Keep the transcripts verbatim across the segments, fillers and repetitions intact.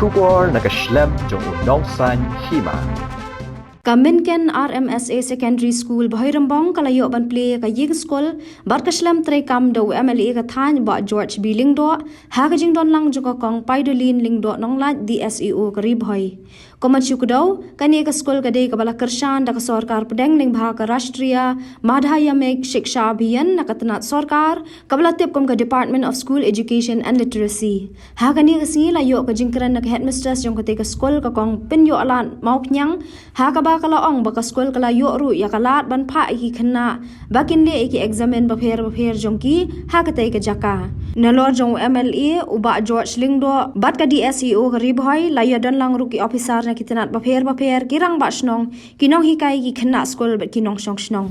Khubor na ka shlem jong u nongsan hima. Ka Mynken R M S A Secondary School Bhoirymbong ka la ïoh ban plie ka ïing skul bad ka shlem treikam da u M L A ka thaiñ Bah George B Lyngdoh ha ka jingdon lang jong ka Kong Paidolin Lyngdoh Nonglait D S E O ka Ri Bhoi. Kum ban shu kdew, kane ka skul ka dei kaba la kyrshan da ka sorkar pdeng lyngba ka Rashtriya Madhyamik Shiksha Abhiyan na ka tnat sorkar, kaba la tip kum ka Department of School Education and Literacy. Ha kane ka sngi la ïoh ka jingkren na ka headmistress jong katei ka skul, ka Kong Pynïohlad Mawphniang, ha kaba ka la ong ba ka skul ka la ïoh ruh ïa ka lad ban phah ïa ki khynnah ba kin leh ïa ki eksamin bapher bapher jong ki ha katei ka jaka. Nalor jong u M L A u Bah George Lyngdoh bad ka D S E O ka Ri Bhoi, la ïadon lang ruh ki ophisar na ki tnat bapher bapher, ki rangbah shnong, ki nonghikai, ki khynnah skul bad ki nongshong shnong.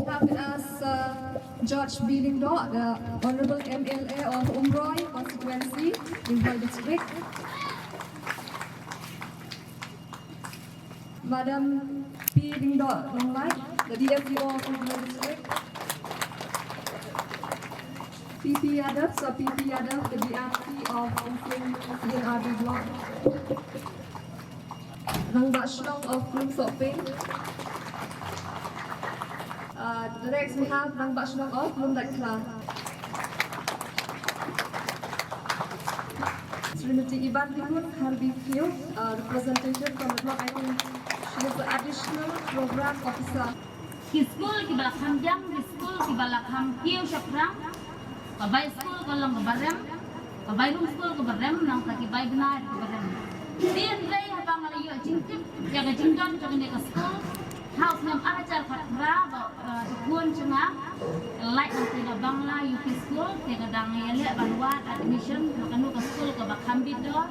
Have with us, uh, George B Lyngdoh, the Honorable M L A of Umroi Constituency, Ri Bhoi District. Madam P Lyngdoh Nonglait, the D S E O of Umroi District. P P Yadav, Sir P P Yadav, the D R C of Umsning C and R D Block. Rangbah Shnong of Klumsohping. Uh, the next we have Rangbah Shnong of Lumdaitkhla. Srimati Ibantikun Harbi Kiew, uh, representative from the block. I think she is the additional program officer. Ki skul kiba la kham biang, ki skul kiba la kham kiew shaphrang. Ka bai skul ka long kaba rem, ka bai rum skul kaba rem, nangta ki bai bnai kaba rem. Te hynrei haba nga la ïoh jingtip ïa ka jingdon jong kane ka skul ha u snem ar hajar khatphra, ba, eh, i khun jong nga, lait nangta ka Bangla U P school, te ka dang ïaleh ban wad admission ha kano ka skul kaba kham bit dor.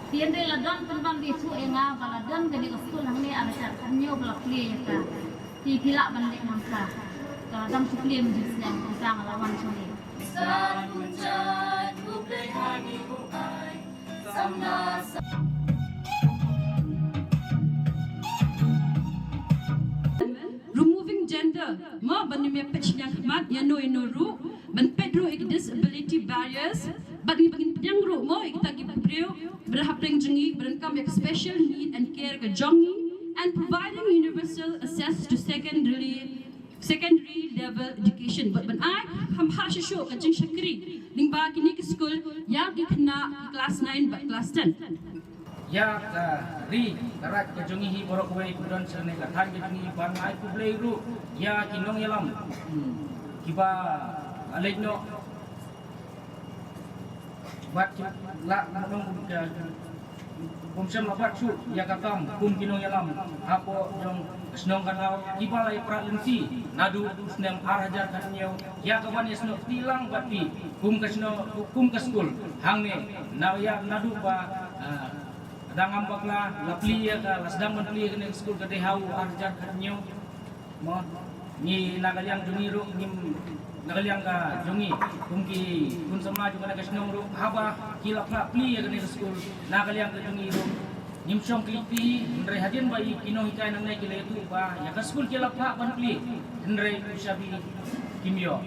Te hynrei la don pynban ba ithuh ïa nga ba la don kane ka skul hangne ar hajar khathynñiew ba la plie ïa ka. Te phi lah ban leh nangta. Ka dang shu plie mynjur snem, kumta nga la wan shane. Removing gender, mo, ban ym ïa peit shiliang khmat ïa no ïa no ruh, ban peit ruh ïa ki disability barriers, bad ngi, ba ngin pdiang ruh, mo, ïa kita ki briew ba hapdeng jong ngi ba donkam ïa ka special need and care ka jong ngi, and providing universal access to secondary, secondary level education. Bad ban ai kham bha shuh shuh ka jingshakri lyngba kine ki skul ïa ki khynnah ki class nine bad class ten. Ïa ka ri ka raj ka jong ngi hi baroh kawei, ka don shane ka thaiñ ka jong ngi, ban ai khublei ruh ïa ki nongïalam, hmm, kiba la leit noh bad ki la nong ka, kum shem la bad shu ïa ka kam kum ki nongïalam hapoh jong ka shnong ka thaw, kiba la ïaprat lynti naduh u snem ar hajar khathynñiew ïa ka ban ïasnoh kti lang bad phi kum ka shnong, kum ka skul hangne. Na ïa naduh ba, ah, dang ngam bakla la plie ïa ka, la sdang ban plie ïa kane ka skul ka dei ha u ar hajar khathynñiew. Mo, ngi na ka liang jong ngi ruh, ngim, na ka liang ka jong ngi kum ki khun samla jong kane ka shnong ruh, haba ki la phah plie ïa kane ka skul, na ka liang ka jong ngi ruh ngim shong kylli, hynrei hadien ba i ki nonghikai nangne ki la ïathuh ba ïa ka skul ki la phah ban plie, hynrei u shabi kim ïoh.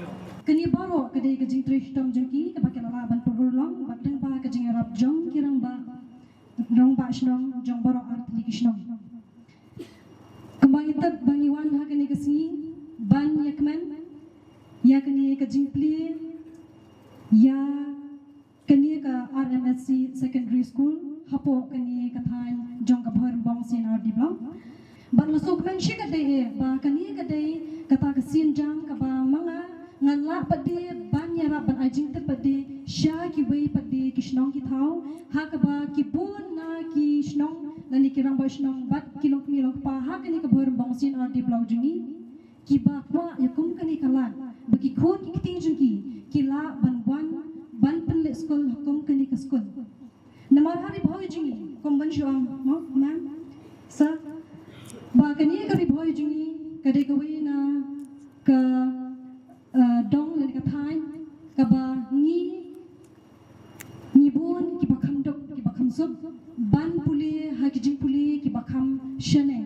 Kane baroh ka dei ka jingtrei shitom jong ki kaba ki la lah ban pynurlong bad tang ba ka jingïarap jong ki rangbah, rangbah shnong jong baroh artylli ki shnong. Kumba ngi tip ba ngi wan ha kane ka sngi ban ïakmen ïa kane ka jingplie ïa kane ka R M S C Secondary School hapoh kane ka thaiñ jong ka Bhoirymbong C and R D Block. Bad nga sngewkmen shikatdei eh ba kane ka dei kata ka sienjam kaba ma nga ngan lah pat de ban ïarap ban ai jingtip pat de sha kiwei pat de ki shnong ki thaw, ha kaba ki bun na ki shnong lane ki rangbah shnong bad ki longkmie longkpa ha kane ka Bhoirymbong C and R D Block jong ngi kiba kwah ïa kum kane ka lad ba ki khun ki kti jong ki ki lah ban wan ban pynleit skul ha kum kane ka skul. Namar ha Ri Bhoi jong ngi, kum ban shu ong, mo, ma'am, sir, ba kane ka Ri Bhoi jong ngi ka dei kawei na ka, eh, dong lane ka thaiñ kaba ngi, ngi bun kiba kham duk kiba kham suk ban pule ha ki jingpule kiba kham shane.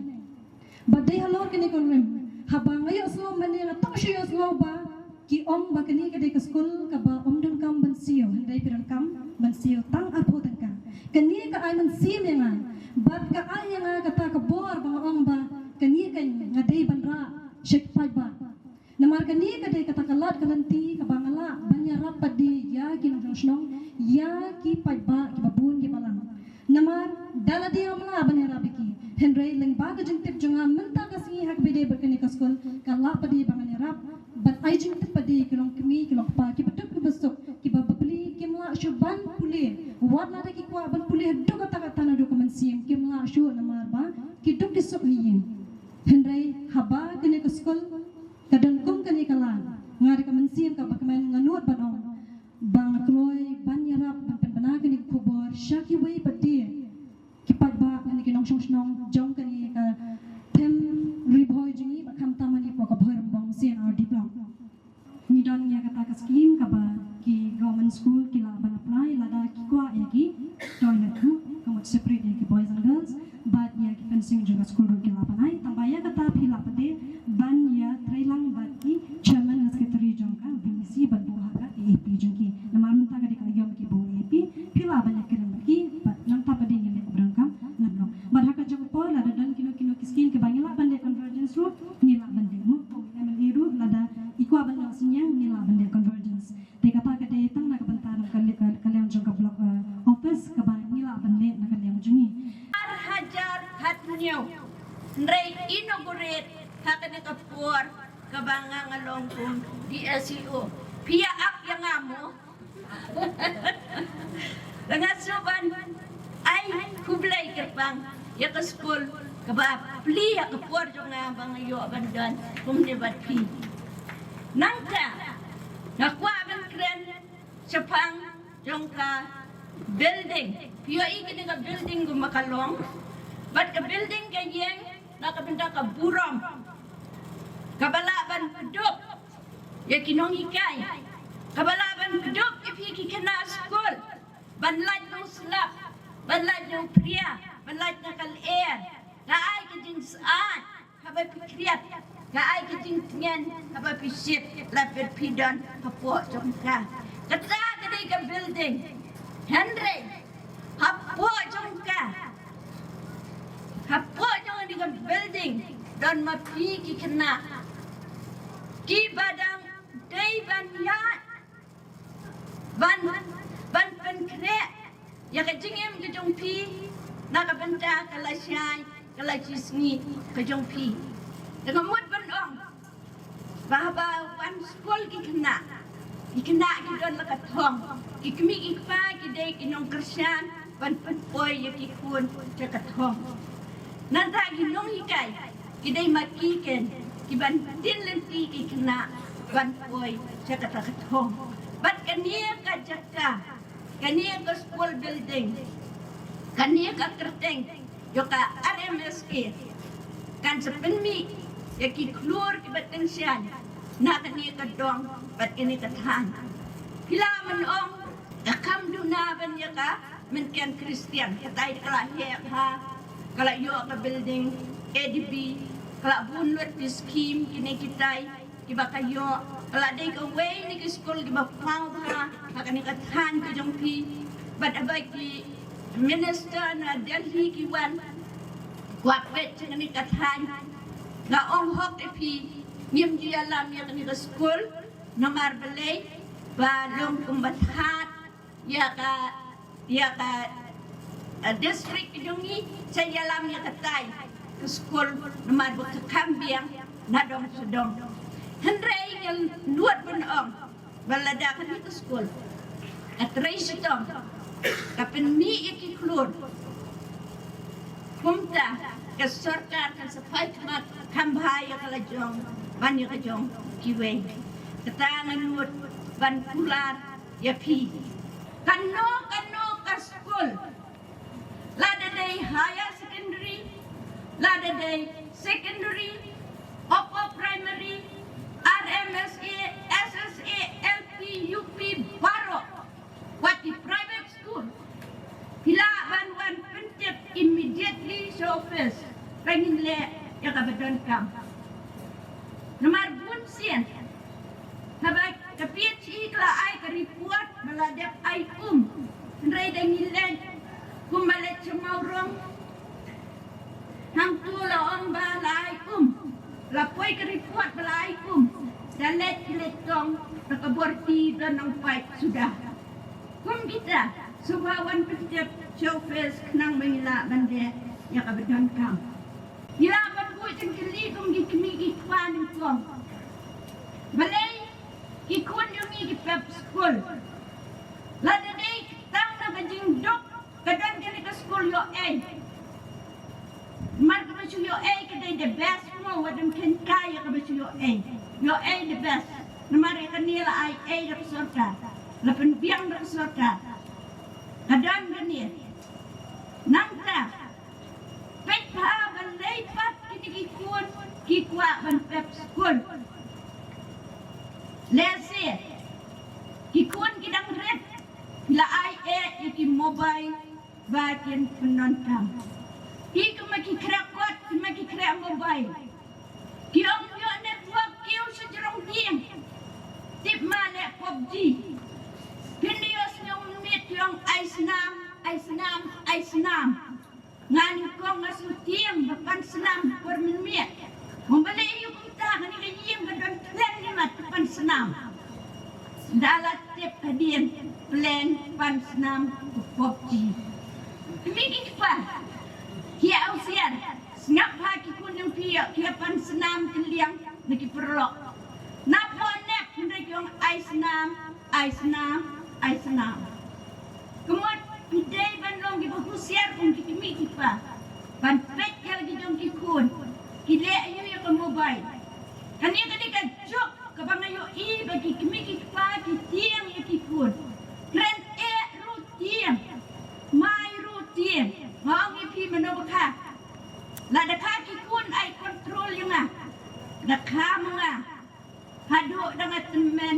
Bad dei halor kane ka rim haba nga ïohsngew mynne, nga tang shu ïohsngew ba ki ong ba Kane ka dei ka skul kaba ym donkam ban siew, hynrei phi donkam ban siew tang arphew tyngka. Kane ka ai mynsiem ïa nga, bad ka ai ïa nga kata ka bor ba nga ong ba kane ka nga dei ban rah sha ki paidbah. Namar kane ka dei kata ka lad ka lynti kaba nga lah ban ïarap pat de ïa ki nongshong shnong, ïa ki paidbah kiba bun kiba lang. Namar da lade ngam lah ban ïarap ïa ki, hynrei lyngba ka jingtip jong nga mynta ka sngi ha kaba ïadei bad kane ka skul, ka lah pat de ba ngan ïarap bad ai jingtip pat de ki longkmie ki longkpa kiba duk kiba suk, kiba bapli kim lah shuh ban pule. Wat lada ki kwah ban pule haduh katta katta naduh ka mynsiem, kim lah shuh namar ba ki duk ki suk ha ïing. Hynrei haba kane ka skul ka don kum kane ka lad, nga da ka mynsiem kaba kmen nga nud ban ong ba nga kloi ban ïarap ban pynbna kane ka khubor sha kiwei pat de ki paidbah lane ki nongshong shnong jong kane ka them Ri Bhoi jong ngi, bad khamtam hangne hapoh ka Bhoirymbong C and R D Block. Ngi don ïa kata ka scheme kaba ki government school ki lah ban apply lada ki kwah ïa ki toilet ruh, ka mut separate ïa ki boys and girls, bad ïa ki fencing jong ka skul ruh ki lah ban ai. Tangba ïa kata phi lah pat de ban ïatreilang bad ki chairman secretary jong ka B E C bad buh ha ka A A P jong ki. Namar mynta ka dei ka la ïom ki buh A A P, phi lah ban ïakren bad ki bad nangta pat de ngin leh ka ba donkam na Block. Bad ha ka jong ka por lada don kino kino ki scheme kiba ngi lah ban leh convergence ruh, ngi lah ban leh. Mo, ko M L A ruh lada i kwah ban ïoh synñiang, ngi lah ban leh convergence. Te kata ka dei tang na ka bynta na ka liang, ka, ka liang jong ka Block, eh, office kaba ngi lah ban leh na ka liang jong ngi. Ar hajar khathynñiew. Hynrei inaugurate ha kane ka por kaba nga nga long kum D S E O. Phi ïa ap ïa nga mo. Nga sngewbha ban ai khublei kyrpang ïa ka skul kaba plie ha ka por jong nga ba nga ïoh ban don kumne bad phi. Nangta nga kwah ban kren shaphang jong ka building. Phi ïohi kane ka building kumba ka long. Bad ka building ka ïeng na ka bynta ka burom kaba lah ban pyndup ïa ki nonghikai, kaba lah ban pyndup ïa phi ki khynnah skul ban lait nongslap, ban lait nongphria, ban lait na ka lyer. Ka ai ka jingsyaid haba phi khriat, ka ai ka jingtngen haba phi shit, la phi don hapoh jong ka. Kata ka dei ka building. Hynrei hapoh jong ka, hapoh jong kane ka building don ma phi ki khynnah kiba dang dei ban ïaid ban, ban pynkhreh ïa ka jingim ka jong phi na ka bynta ka lashai ka lashisngi ka jong phi. Te nga mut ban ong ba haba wan skul ki khynnah, ki khynnah ki don la ka thong, ki kmie ki kpa ki dei ki nongkyrshan ban pynpoi ïa ki khun sha ka thong. Nangta ki nonghikai ki dei ma ki ken ki ban tin lynti ki khynnah ban poi sha kata ka thong. Bad kane ka jaka, kane ka school building, kane ka kyrteng jong ka R M S A kan sa pynmih ïa ki khlur kiba tyngshaiñ na kane ka dong bad kane ka thaiñ. Phi lah ban ong ka kham duna ban ïa ka mynken Khristan. Katai ka la heh bha, ka la ïoh ka building A D B, ka la bun lut ki skim kine kitai kiba ka ïoh. Ka la dei kawei na ki skul kiba paw bha ha kane ka thaiñ ka jong phi. Bad haba ki minister na Delhi ki wan, kwah peit sha kane ka thaiñ, nga ong hok ïa phi, ngim ju ïalam ïa kane ka skul, namar balei? Ba long kumba thad ïa ka, ïa ka, eh, district ka jong ngi, sa ïalam ïa katai ka skul, namar ba ka kham biang na dong sha dong. Hynrei nga nud ban ong ba lada kane ka skul ka trei shitom, ka pynmih ïa ki khlur, kumta ka sorkar kan sa peit khmat kham bha ïa ka la jong ban ïa ka jong kiwei. Kata nga nud ban kular ïa phi. Kano kano ka skul, lada dei higher secondary, lada dei secondary, upper primary, R M S A, S S A, L P, U P, baroh, wat ki private school, phi lah ban wan pyntip immediately sha office ba ngin leh ïa kaba donkam. Namar bun sien haba Ka PHE ka la ai ka report ba la dep ai um. Hynrei da ngi leit kumba leit sha Mawrong. Hangto la ong ba la ai um. La poi ka report ba la ai um. Da leit ki leit tong da ka bor ti da nang pait suda. Kum kita, suba wan pyntip sha office khnang ba ngi lah ban leh ïa kaba donkam. Ngi lah ban buh jingkylli kum ki kmie ki kpa nyngkong. Balei ki khun jong ngi ki pep skul? Lada dei tang na ka jingduk ka don kane ka skul ïoh ei. Namar kaba shu ïoh ei ka dei the best mo, wat dang khein kai ïa kaba shu ïoh ei. Ïoh ei the best. Namar ïa kane la ai ei da ka sorkar. La pynbiang da ka sorkar. Ka don kane. Nangta peit bha balei pat kine ki khun ki kwah ban pep skul. Lehse ki khun ki dang rit, la ai eh ïa ki mobile ba kin pyndonkam. Ki kumba ki khreh kot, kumba ki khreh mobile. Ki ong ïoh network kiew sha jrong dieng. Tip ma leh PUBG. Phin da ïohsngew mynmiet ki ong ai snam, ai snam, ai snam. Nga nyngkong nga sngewtieng ba pan snam por mynmiet. Mo balei ïa kumta kane ka ïing ba don plan ïa mat ka pan snam. Da la tip hadien plan pan snam ka PUBG. Kmie ki kpa, ki husiar, sngap ha ki khun jong phi ïoh ki pan snam kylliang na ki paralok. Na pho nep hynrei ki ong ai snam, ai snam, ai snam. Ka mut phi dei ban long kiba husiar kum ki kmie ki kpa. Ban peit ïa la ki jong ki khun. Ki leh aïu ïa ka mobile. Kane ka dei ka juk kaba nga ïohi ba ki kmie ki kpa ki tieng ïa ki khun. Kren eh ruh tieng. Mai ruh tieng. Nga ong ïa phi mano ba kha. Lada kha ki khun ai control ïa nga. Da kha ma nga. Haduh da nga tymmen,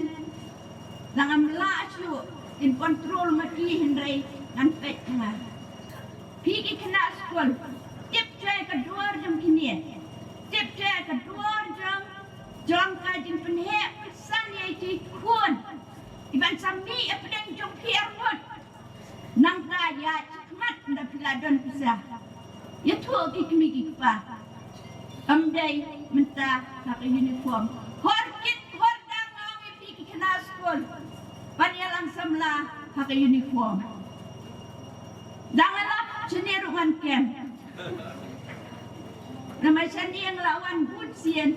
da ngam lah shuh in control ma ki hynrei ngan peit nga. Phi ki khynnah skul, tip jai ka duar jong kine. Tip jai ka duar jong, jong ka jingpynheh pynsan ïa ki khun. Iban sa mih ïa pdeng jong phi arngut. Nangta ïa khmat nda phi la don pisa. Ïathuh ki kmie ki kpa. Ym dei mynta ha ka uniform. Hor kit hor dang nga ong ïa phi ki khynnah skul. Ban ïalang samla ha ka uniform. Dang ïalap shane ruh ngan kem. Namar shane nga la wan bun sien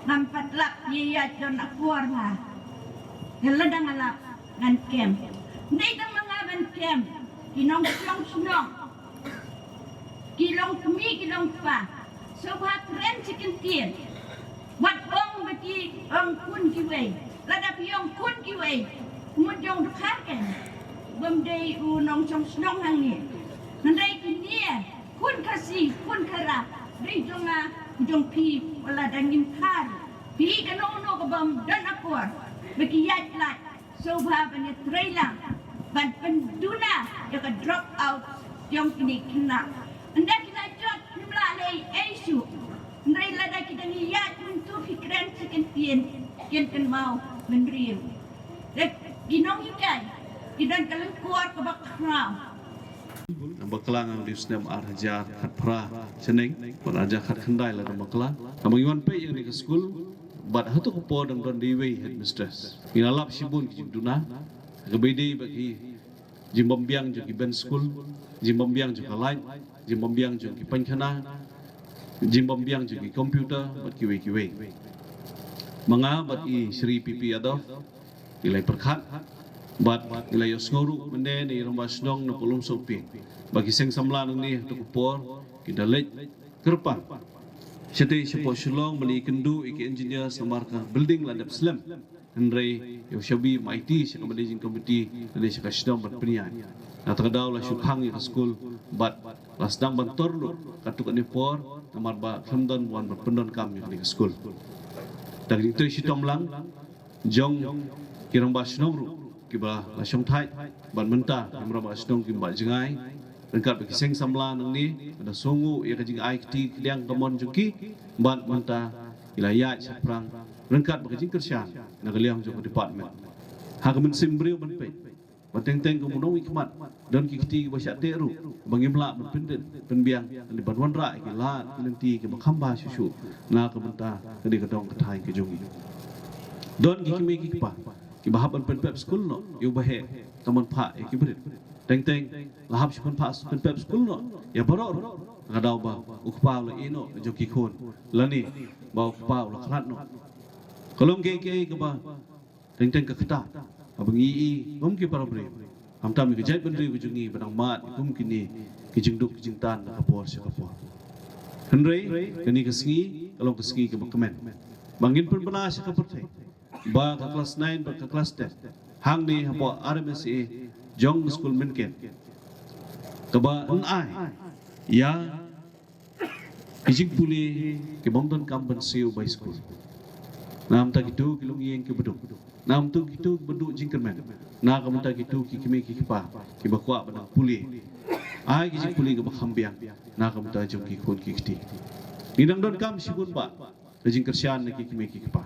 ngam pat lap ïa ïa don akor nga. Ïa la dang ïalap ngan kem. Ym dei tang ma nga ban kem. Ki nongshong shnong. Ki long kmie ki long kpa. Sngewbha kren shi kyntien. Wat ong ba ki ong khun kiwei. Lada phi ong khun kiwei. Mut jong dkhar ken. Bym dei u nongshong shnong hangne. Hynrei kine khun Khasi, khun Khara. Dei jong nga, jong phi, wat la dang ngim khar. Phi kano kano ka bym don akor. Ba ki ïaid lait. Sngewbha ban ïatrei lang ban pynduna ïa ka drop out jong kine khynnah. Ynda ki la jot phim lah leh ei shuh. Hynrei lada ki dang ïaid mynta phi kren shi kyntien kin kynmaw mynriew. Te ki nonghikai ki don ka lyngkor kaba khraw. Nang bakla nga dei snem ar hajar khatphra shaneng, bad ar hajar khatkhyndai la nang bakla. Namar ngi wan peit ïa kane ka skul, bad hato ka por dang don dei wei headmistress. Ngi la lap shibun ki jingduna, kaba ïadei bad ki jingbym biang jong ki bench skul, jingbym biang jong ka light, jingbym biang jong ki painkhana, jingbym biang jong ki computer, bad kiwei kiwei. Ma nga bad i Shri P P Yadav, ngi la ïa pyrkhat, bad ngi la ïohsngew ruh mynne na i rangbah shnong na Pulum Sohpieng. Ba ki seng samla nangne hato ka por, ki da leit kyrpang. Shatei shapoh Shillong ban ïakynduh ïa ki engineer namar ka building la dep slem. Hynrei ïa u shabi ma aiti sha ka managing committee, lane sha ka shnong ban pynïaid. Na kata ka daw la shu khang ïa ka skul, bad la sdang ban tor lut, katto katne por, namar ba khlem don wan ban pyndonkam ïa kane ka skul. Da ka jingtip shitom lang, jong ki rangbah shnong ruh kiba la shongthait, bad mynta ki rangbah shnong kim bah jngai, ryngkat bad ki seng samla nangne, da sngew ïa ka jingai kti kdiang kamon jong ki, bad mynta ki la ïaid shaphrang ryngkat bad ka jingkyrshan na ka liang jong ka department. Ha ka mynsiem briew ban peit ba teng teng kum u nongmihkhmat don ki kti kiba shah teh ruh ba ngim lah ban pyndit pynbiang, ban wanrah ïa ki lad ki lynti kiba kham bha shuh shuh na ka bynta kane ka dong ka thaiñ ka jong ngi. Don ki kmie ki kpa kiba hap ban pynpep skul noh ïa u baheh tang ban phah ïa ki briew. Teng teng la hap shu pynphah pynpep skul noh ïa baroh ruh, ka daw ba u kpa u la ïeh noh jong ki khun lane ba u kpa u la khlad noh. Ka long kiei kiei kaba teng teng ka kata, haba ngi ïohi kum ki para briew, khamtam ïa ka jaitbynriew ka jong ngi ba dang mad kum kine ki jingduk ki jingtan na ka por sha ka por. Hynrei kane ka sngi ka long ka sngi kaba kmen ba ngin pynbna sha ka pyrthei ba ka klas nine bad ka klas ten hangne hapoh R M S A jong skul Mynken, kaba yn ai ïa ki jingpule ki bym donkam ban siew bai skul. Namar kito ki longïing kiba duk, namar kito kiba duh jingkyrmen, namar kito ki kmie ki kpa kiba kwah ban pule, ai ki jingpule kiba kham biang na ka bynta jong ki khun ki kti. Ngi dang donkam shibun bah ka jingkyrshan na ki kmie ki kpa.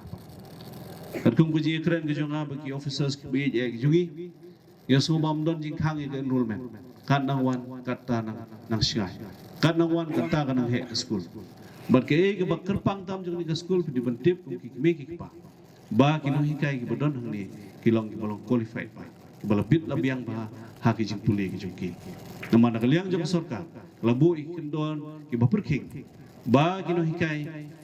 Katkum ka jingkren ka jong nga bad ki officers kiba ïeit eh ki jong ngi, ïa sngewbha ym don jingkhang ïa ka enrollment. Kat nang wan katta nang, nang shngaiñ, kat nang wan katta ka nang heh ka skul. Bad kaei kaba kyrpang tam jong kane ka skul, phi dei ban tip kum ki kmie ki kpa ba ki nonghikai kiba don hangne ki long kiba long qualified bha, kiba la bit la biang bha ha ki jingpule ki jong ki. Namar na ka liang jong ka sorkar la buh ïa ki kyndon kiba pyrkhing ba ki nonghikai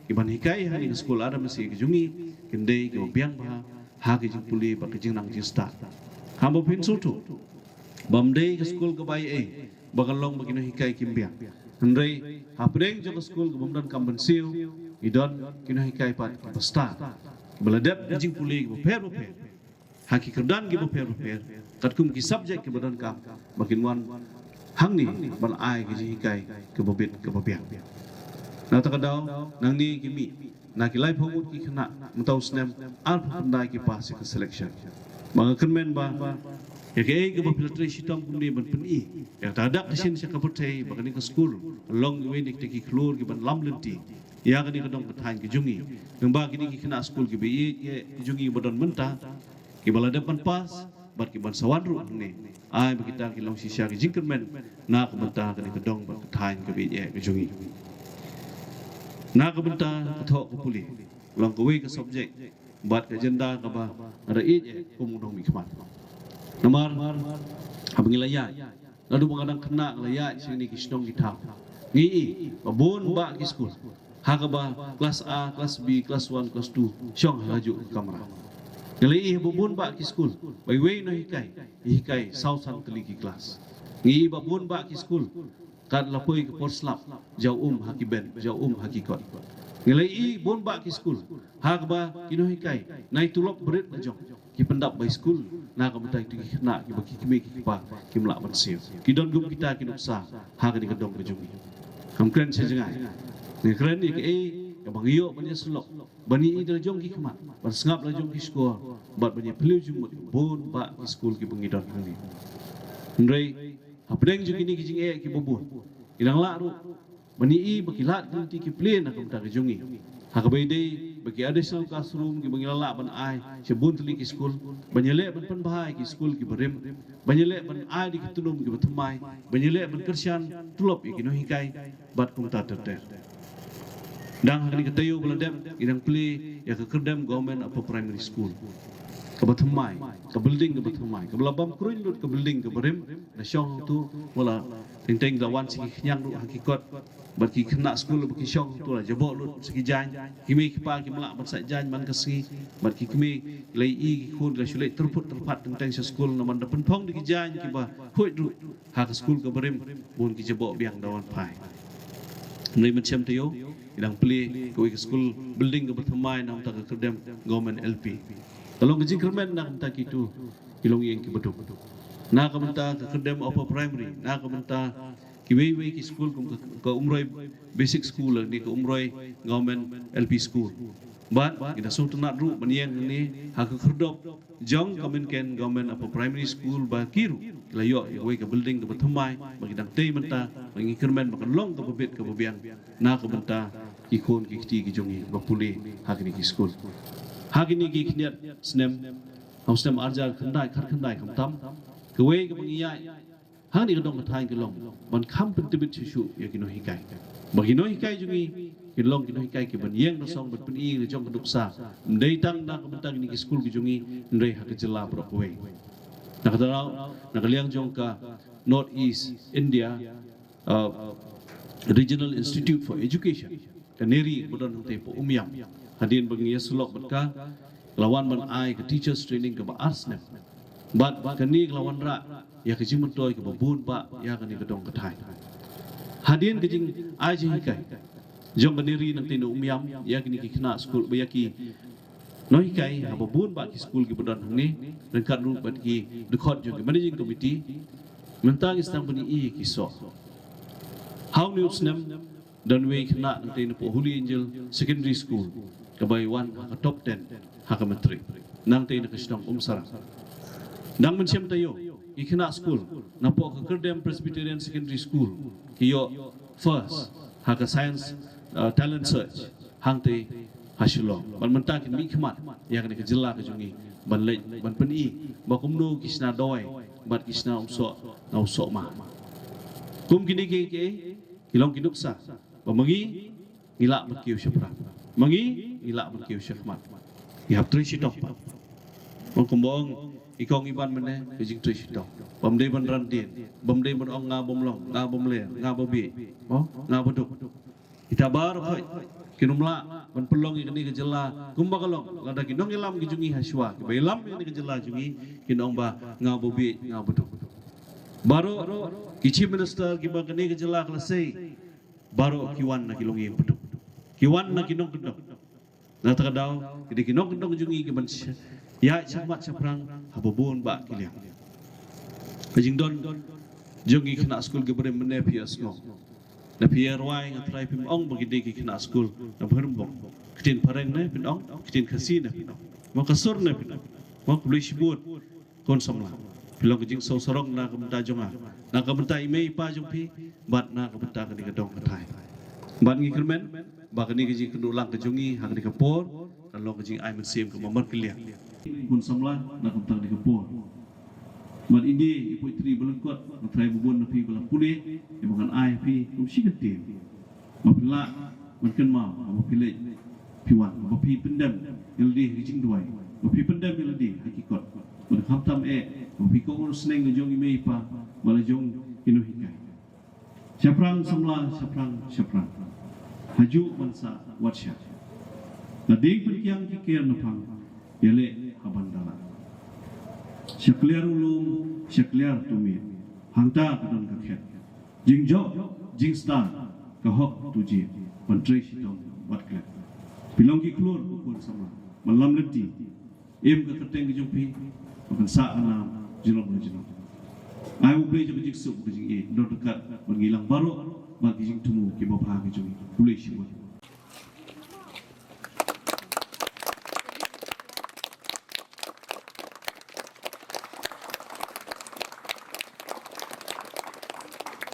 kiban hikai ha kane ka skul R M S A ka jong ngi kin dei kiba biang bha ha ki jingpule bad ki jingnang jingstad. Haba phin sngewthuh ba ym dei ka skul kaba ïeit ba kan long ba ki nonghikai kim biang. Hynrei hapdeng jong ka skul kaba ym donkam ban siew, ngi don ki nonghikai pat kiba stad, kiba la dep ki jingpule kiba pher bapher ha ki kyrdan kiba pher bapher, katkum ki subject kiba donkam, ba kin wan hangne ban ai ki jinghikai kiba bit kiba biang. Na kata ka daw, nangne ki mih na ki laiphew ngut ki khynnah mynta u snem arphew khyndai ki pass ïa ka selection. Ba nga kyrmen ba ïa kaei kaba phi la trei shitom kumne ban pyni ïa kata ka dak ka shin sha ka pyrthei ba kane ka skul ka long iwei na kita ki khlur kiban lam lynti ïa kane ka dong ka thaiñ ka jong ngi. Nangba kine ki khynnah skul kiba ïeit ïa ka jong ngi ba don mynta, kiba la dep ban pass bad kiban sa wan ruh hangne, ai ba kita ki long shisha ki jingkyrmen na ka bynta kane ka dong bad ka thaiñ kaba ïeit ïa ka jong ngi. Na ka bynta ka thoh ka pule, long kawei ka subject bad ka agenda kaba nga da ïeit ïa kum u nongmihkhmat. Namar haba ngi la ïaid, naduh ba nga dang khynnah nga la ïaid sha kine ki shnong ki thaw, ngi ïohi ba bun bah ki skul ha kaba klas A, klas B, klas one, klas two shong ha kajuh ka kamra. Ngi la ïohi ba bun bah ki skul ba iwei u nonghikai i hikai saw san tylli ki klas. Ngi ïohi ba bun bah ki skul kat la poi ka por slap, jaw um ha ki bench, jaw um ha ki kot. Ngi la ïohi bun bah ki skul ha kaba ki nonghikai nai tulop barit la jong, ki pyndap bai skul na ka bynta kito ki khynnah kiba ki kmie ki kpa kim lah ban siew. Ki don kum kita ki nuksa ha kane ka dong ka jong ngi. Ngam kren sha jngai, nga kren ïa kaei kaba ngi ïoh ban ïasyllok ban ïohi da la jong ki khmat, ban sngap la jong ki shkor, bad ban ïaphylliew jingmut bun bah ki skul kiba ngi don hangne. Hynrei hapdeng jong kine ki jingeh kiba bun, ngi dang lah ruh ban ïohi ba ki lad ki lynti ki plie na ka bynta ka jong ngi, ha kaba ïadei bad ki additional classroom kiba ngi la lah ban ai sha bun tylli ki skul, ban ïaleh ban pynbha ïa ki skul kiba rim, ban ïaleh ban ai da ki tnum kiba thymmai, ban ïaleh ban kyrshan tulop ïa ki nonghikai bad kumta ter ter. Dang ha kane ka taïew ba la dep, ngi dang plie ïa ka Kyrdem Government Upper Primary School kaba thymmai, ka building kaba thymmai, kaba la bam kruiñ lut ka building kaba rim. Na shong hangto, wat la teng teng la wan sha ki khñiang ruh ha ki kot, bad ki khynnah skul ba ki shong hangto la jaboh lut sha ki jaiñ. Ki kmie ki kpa kim lah ban sah jaiñ man ka sngi, bad ki kmie la ïohi ki khun ki la shu leit tyrphut tyrphat teng teng sha skul, namar da pynphong da ki jaiñ kiba khuid ruh ha ka skul kaba rim, bun ki jaboh biang da wan phai. Hynrei mynshem taïew ngi dang plie kawei ka skul building kaba thymmai na ka bynta ka Kyrdem Government L P. Ka long ka jingkyrmen na ka bynta kito ki longïing kiba duk, na ka bynta ka Kyrdem Upper Primary, na ka bynta kiwei wei ki skul kum ka, ka Umroi Basic School ne ka Umroi Government L P School. Bad ngi da sngewtynnat ruh ban ïeng hangne ha ka khyrdop jong ka Mynken Government Upper Primary School ba ki ruh ki la ïoh ïa kawei ka building kaba thymmai, ba ngi dang tei mynta, ba ngi kyrmen ba kan long kaba bit kaba biang na ka bynta ki khun ki kti ki jong ngi ba pule ha kine ki skul. Ha kine ki khyndiat snem, ha u snem arhajar khyndai, khatkhyndai khamtam, kawei kaba ngi ïaid ha kane ka dong ka thaiñ ka long ban kham pyntbit shuh shuh ïa ki nonghikai. Ba ki nonghikai jong ngi kin long ki nonghikai kiban ïeng rasong ban pyni la jong ka nuksa, ym dei tang na ka bynta kine ki skul ki jong ngi, hynrei ha ka jylla baroh kawei. Na kata ka daw, na ka liang jong ka North East India uh, Regional Institute for Education, ka NERI ba don hangtei hapoh Umiam. Hadien ba ngi ïasyllok bad ka, la wan ban ai ka teachers training kaba ar snem. Bad kane ka la wanrah ïa ka jingmyntoi kaba bun bah ïa kane ka dong ka thaiñ. Hadien ka jingai jinghikai jong ka NERI nangtei na Umiam ïa kine ki khynnah skul, ba ïa ki nonghikai haba bun bah ki skul kiba don hangne, ryngkat ruh bad ki dkhot jong ki managing committee, mynta ngi sdang ban ïohi ki soh. Ha une u snem, don wei khynnah nangtei napoh Holy Angel Secondary School kaba wan ha ka top ten ha ka matric, nangtei na ka shnong Umsara. Dang mynshem taïew, ki khynnah skul napoh ka Kyrdem Presbyterian Secondary School ki ïoh first ha ka science, uh, talent search hangtei ha Shillong. Bad mynta kin mihkhmat ïa kane ka jylla ka jong ngi ban leit ban pyni ba kumno ki shna dawai bad ki shna umsoh na u sohma. Kum kine ki, ki, ki long ki nuksa ba ma ngi ngi lah ban kiew shaphrang, ma ngi ngi lah ban kiew shakhmat. Ngi hap trei shitom pat. Ong kumba ong i kong i ban mynne, ka jingtrei shitom. Bym dei ban ran dien, bym dei ban ong nga bym long, nga bym ler, nga ba bieit, mo, nga ba duk. Kita baroh khoit kin ym lah ban pynlong ïa kane ka jylla kumba ka long, lada ki nongïalam ki jong ngi ha shuwa kiba ïalam ïa kane ka jylla jong ngi kin ong ba nga ba bieit, nga ba duk. Baroh ki chief minister kiba kane ka jylla ka la sei, baroh ki wan na ki longïing ba duk, ki wan na ki nongkyndong. Na kata ka daw, ki dei ki nongkyndong jong ngi kiban sh-, ïaid shakhmat shaphrang haba bun bah ki liang. Ka jingdon jong ki khynnah skul kiba rim mynne phi ïohsngew. Na phi ïarwai nga trai phim ong ba ki dei ki khynnah skul na Bhairymbong. Ktien phareng ne phin ong, ktien Khasi ne phin ong, mo ka sur ne phin ong. Mo, khublei shibun. Khun samla, phi long ka jingsngewsarong na ka bynta jong nga, na ka bynta i mei i pa jong phi, bad na ka bynta kane ka dong ka thaiñ. Bad ngi kyrmen ba kane ka jingkynduh lang ka jong ngi ha kane ka por kan long ka jingai mynsiem kaba markylliang. Khun samla, na ka bynta kane ka por, bad ine i poetry ba lyngkot, nga trai ba bun na phi ba la pule, ïa ba ngan ai phi kum shi kyntien. Ba phi lah ban kynmaw haba phi leit phi wan, ba phi pyndem ïa lade ha ki jingduwai, ba phi pyndem ïa lade ha ki kot, bad khamtam eh ba phi kohnguh sneng la jong i mei i pa bad la jong ki nonghikai. Shaphrang samla, shaphrang, shaphrang, hajuh ban sah wat shah. La dei pynkiang ki ker na phang, ïaleh ha ban da lah. Sha kliar u lum, sha kliar tu miet, hangta ka don ka khet. Jingjop, jingstad, ka hok tu jied, ban trei shitom wat klet. Phi long ki khlur ba khun samla, ban lam lynti. Im ka kyrteng ka jong phi ba kan sah ka nam junom la junom. Ai U Blei jong ka jingsuk ka jingïeit, don ryngkat bad ngi lang baroh bad ki jingthmu kiba bha ki jong ngi. Khublei shibun.